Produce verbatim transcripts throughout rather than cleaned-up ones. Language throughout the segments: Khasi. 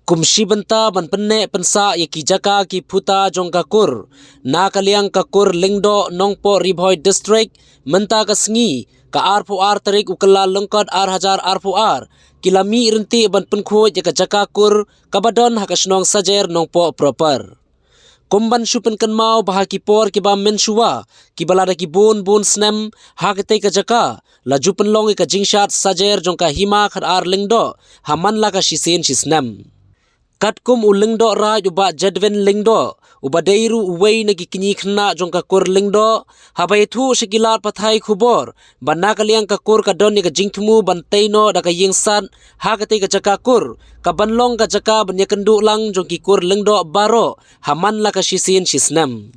Kum shi bynta ban pynneh pynsah ïa ki jaka ki phuta jong ka kur, na ka liang ka kur Lyngdoh Nongpoh Ri Bhoi District, mynta ka sngi ka arphew ar tarik u Kyllalyngkot ar hajar arphew ar, ki la mih ryntih ban pynkhuid ïa ka jaka kur kaba don ha ka shnong Sajer Nongpoh proper. Kum ban shu pynkynmaw ba ha ki por kiba mynshuwa, kiba lada ki bun bun snem, ha katei ka jaka la ju pynlong ïa ka jingshad sajer jong ka hima khadar Lyngdoh ha man la ka shisien shisnem. Katkum u Lyngdoh Raid u Bah Jedwin Lyngdoh, uba dei ruh uwei na ki kñi khynnah jong ka kur Lyngdoh, haba ïathuh sha ki lad pathai khubor ba na ka liang ka kur ka don ïa ka jingthmu ban tei noh da ka ïingsad ha katei ka jaka kur, kaban long ka jaka ban ïakynduh lang jong ki kur Lyngdoh baroh ha man la ka shisien shisnem.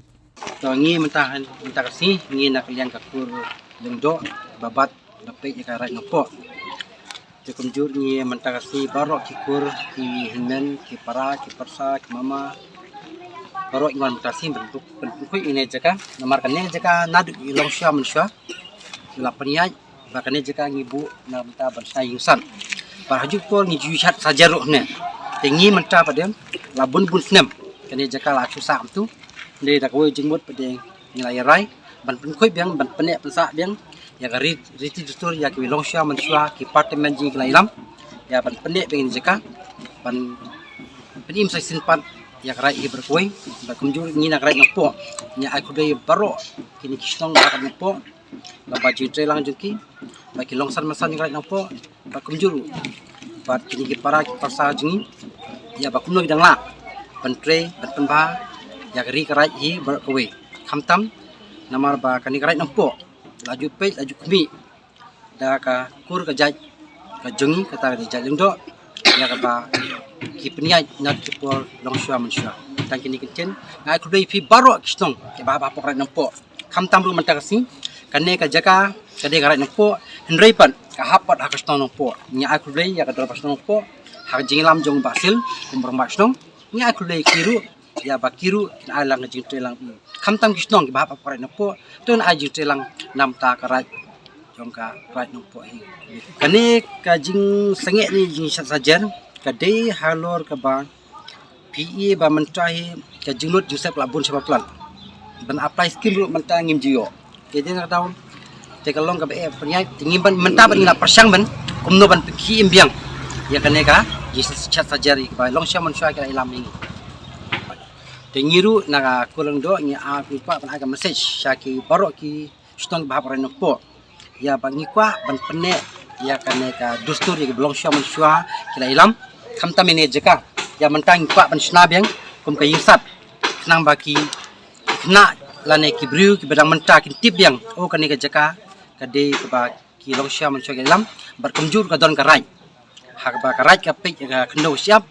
To ngi mynta mynta ka sngi ngi na ka liang ka kur Lyngdoh ba bat la peit ïa ka Raid Nongpoh. Te kumjuh ngi mynta ka sngi baroh ki kur, ki hynmen, ki para, ki pyrsa, ki mama, baroh ngi wan mynta ka sngi ban pynkhuid ïa kane ka jaka. Namar kane ka jaka naduh i long shuwa mynshuwa la pynïaid ba kane ka jaka ngi buh na ka bynta ban shna ïingsad. Bad ha kajuh ka por ngi ju shad sajer ruh hangne. Te ngi mynta pat de la bun bun snem kane ka jaka la shu sah kumto. Hynrei da kawei ka jingmut pat de ngi la ïarai ban pynkhuid biang, ban pynneh pynsah biang ïa ka ri-, riti dustur ïa kiwei long shuwa mynshuwa, ki party men jong ngi ki la ïalam ïa ban pynneh biang ïa kane ka jaka, ban pynim sa shisien pat ïa ka raid hi baroh kawei. Bad kumjuh ngi na ka Raid Nongpoh ngi ai khublei baroh kine ki shnong ba ka Raid Nongpoh, ba ka jingtreilang jong ki ba ki long san man san jong ka Raid Nongpoh, bad kumjuh ruh bad kine ki para ki pyrsa jong ngi, ïa ba kumno ki dang lah ban trei ban pynbha ïa ka ri ka raid hi baroh kawei. Khamtam namar ba kane ka Raid Nongpoh la ju peit, la ju khmih da ka kur ka jait ka jong ngi, kata ka dei jait Lyngdoh, ïa kaba ki pynïaid na ki por long shuwa mynshuwa. Tang kine ki ktien, nga ai khublei ïa phi baroh ki shnong kiba hap hapoh ka Raid Nongpoh. Khamtam ruh mynta ka sngi, kane ka jaka ka dei ka Raid Nongpoh, hynrei pat ka hap pat ha ka shnong Nongpoh. Ngi ai khublei ïa ka dorbar shnong Nongpoh ha ka jingïalam jong Bah Sil kum u rangbah shnong. Ngi ai khublei ïa ki ruh, ïa ba ki ruh kin ai lang ka jingtreilang. Khamtam ki shnong kiba hap hapoh ka Raid Nongpoh, to kin ai jingtreilang na ka bynta ka raid jong ka Raid Nongpoh hi. Kane ka jingsangeh ne jingshad sajer ka dei halor kaba phi i ba mynta hi ka jinglut jingsep la bun shaba palat. Ban apply skim ruh mynta ngim ju ïoh. Te dei na ka daw te ka long kaba eh pynïaid, te ngim ban mynta ban ngi la pyrshang ban kumno ban pynkhie im biang ïa kane ka jingshad sajer kaba long shuwa mynshuwa ki la ïalam ïa ngi. Te ngi ruh na ka kur Lyngdoh ngi ap, ngi kwah ban ai ka message sha ki baroh ki shnong ba hap Raid Nongpoh, ïa ba ngi kwah ban pynneh ïa kane ka dustur ïa kiba long shuwa mynshuwa ki la ïalam. Khamtam ïa kane ka jaka, ïa mynta ngi kwah ban shna biang kum ka ïingsad, khnang ba ki khynnah lane ki briew kiba dang mynta kin tip biang, oh, kane ka jaka ka dei kaba ki long shuwa mynshuwa ki la ïalam. Bad kumjuh ka don ka raid, ha kaba ka raid ka peit ïa ka khyndew shyiap,